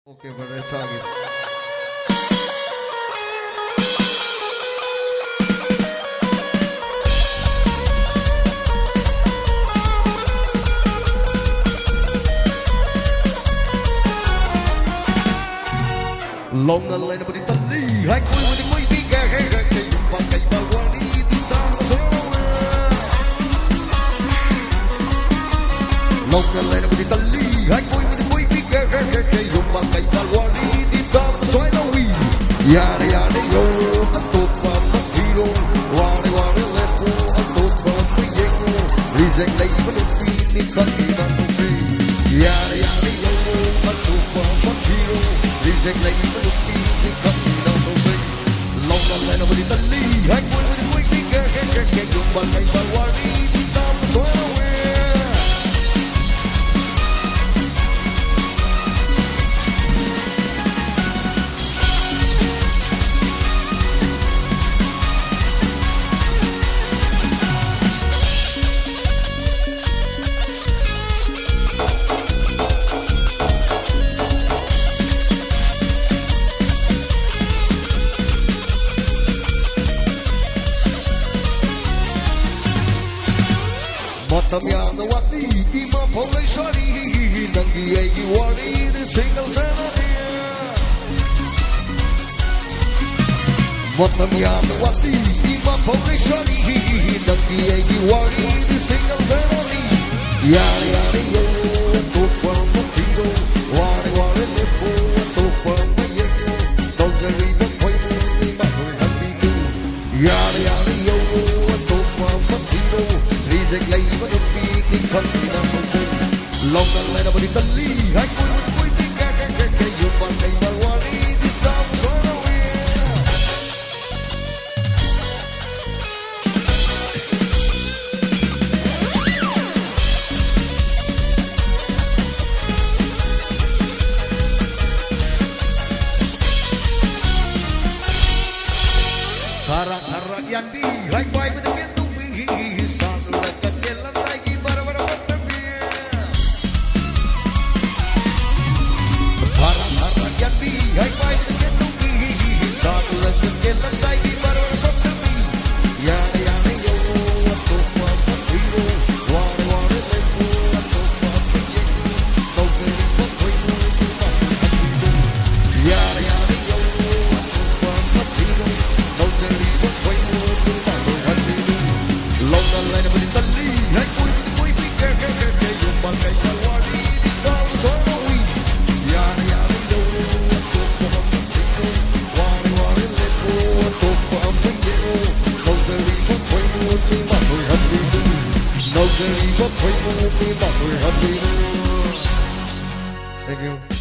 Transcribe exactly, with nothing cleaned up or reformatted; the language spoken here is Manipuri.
Okay, brother, it's all good. ꯂꯧꯅ ꯂꯩꯔꯕꯗꯤ ꯇꯜꯂꯤ ꯍꯥꯏ ꯀꯣꯏꯕꯗꯤ ꯀꯣꯏꯕꯤ ꯀꯦ ꯀꯦ ꯀꯦ ꯀꯦ ꯌꯨꯝꯕ ꯀꯩꯕ ꯋꯥꯔꯤꯗꯤ ꯇꯥꯕ ꯁꯣꯏꯔꯣꯏ꯫ ꯂꯧꯅ ꯂꯩꯔꯕꯗꯤ ꯇꯜꯂꯤ ꯍꯥꯏ ꯀꯣꯏꯕꯗꯤ ꯀꯣꯏꯕꯤ ꯀꯦ ꯀꯦ ꯀꯦ ꯀꯦ ꯌꯨꯝꯕ ꯀꯩꯕ ꯋꯥꯔꯤꯗꯤ ꯇꯥꯕ ꯁꯣꯏꯔꯣꯏ꯫ ꯌꯥꯔꯦ ꯌꯥꯔꯦ ꯌꯧꯔꯣ ꯑꯇꯣꯞꯄ ꯑꯃ ꯊꯤꯔꯣ꯫ ꯋꯥꯔꯦ ꯋꯥꯔꯦ ꯂꯦꯞꯄꯣ ꯑꯇꯣꯞꯄ ꯑꯃ ꯌꯦꯡꯉꯣ꯫ ꯔꯤꯖꯦꯛ ꯂꯩꯕ ꯅꯨꯄꯤꯅꯤ ꯈꯪꯉꯤ ꯅꯪꯁꯦ꯫ ꯌꯥꯔꯦ ꯌꯥꯔꯦ ꯌꯧꯔꯣ ꯑꯇꯣꯞꯄ ꯑꯃ ꯊꯤꯔꯣ꯫ ꯔꯤꯖꯦꯛ ꯂꯩꯕ ꯅꯨꯄꯤꯅꯤ ꯈꯪꯉꯤ ꯅꯪꯁꯦ꯫ ꯂꯧꯅ ꯂꯩꯔꯕꯗꯤ ꯇꯜꯂꯤ ꯍꯥꯏ ꯀꯣꯏꯕꯗꯤ ꯀꯣꯏꯕꯤ ꯀꯦ ꯀꯦ ꯀꯦ ꯀꯦ ꯌꯨꯝꯕ ꯀꯩꯕ ꯋꯥꯔꯤꯗꯤ ꯇꯥꯕ ꯁꯣꯏꯔꯣꯏ꯫ ꯃꯇꯝ ꯌꯥꯝꯅ ꯋꯥꯠꯂꯤ ꯏꯃꯥ ꯐꯧ ꯂꯩꯁꯥꯔꯤ꯫ ꯅꯪꯒꯤ ꯑꯩꯒꯤ ꯋꯥꯔꯤꯗꯤ single ꯁꯥꯟꯅꯔꯤ꯫ ꯃꯇꯝ ꯌꯥꯝꯅ ꯋꯥꯠꯂꯤ ꯏꯃꯥ ꯐꯧ ꯂꯩꯁꯥꯔꯤ꯫ ꯅꯪꯒꯤ ꯑꯩꯒꯤ ꯋꯥꯔꯤꯗꯤ single ꯁꯥꯟꯅꯔꯤ꯫ ꯌꯥꯔꯦ ꯌꯥꯔꯦ ꯌꯧꯔꯣ ꯑꯇꯣꯞꯄ ꯑꯃ ꯊꯤꯔꯣ꯫ ꯋꯥꯔꯦ ꯋꯥꯔꯦ ꯂꯦꯞꯄꯣ ꯑꯇꯣꯞꯄ ꯑꯃ ꯌꯦꯡꯉꯣ꯫ ꯇꯧꯖꯔꯤꯕ ꯈꯣꯏꯃꯨꯅꯤ ꯃꯈꯣꯏ ꯍꯟꯕꯤꯗꯨ꯫ ꯌꯥꯔꯦ ꯌꯥꯔꯦ ꯌꯧꯔꯣ ꯑꯇꯣꯞꯄ ꯑꯃ ꯊꯤꯔꯣ꯫ ꯔꯤꯖꯦꯛ ꯂꯩꯕ ꯅꯨꯄꯤꯅꯤ ꯈꯪꯗꯅ ꯍꯧꯖꯤꯛ꯫ ꯂꯧꯅ ꯂꯩꯔꯕꯗꯤ ꯇꯜꯂꯤ ꯍꯥꯏ ꯀꯣꯏꯕ ꯀꯣꯏꯕꯤ ꯀꯦ ꯀꯦ ꯀꯦ ꯀꯦ ꯌꯨꯝꯕ ꯀꯩꯕ ꯋꯥꯔꯤꯗꯤ ꯇꯥꯕ ꯁꯣꯏꯔꯣꯏ꯫ ꯈꯔ ꯈꯔ ꯌꯥꯟꯕꯤ ꯍꯥꯏ ꯄꯥꯏꯕꯗ ꯄꯦꯟ ꯇꯧꯕꯤ ꯁꯥꯗꯨꯅ ꯀꯠꯇꯦ ꯂꯝꯗꯥꯏꯒꯤ ꯕꯔ ꯕꯔ ꯄꯠꯇꯕꯤ꯫ ꯈꯔ ꯂꯩꯔꯤꯕ ꯐꯩꯕꯨꯡ ꯃꯤ ꯃꯈꯣꯏ ꯍꯥꯠꯄꯤꯔꯦ꯫ Thank you.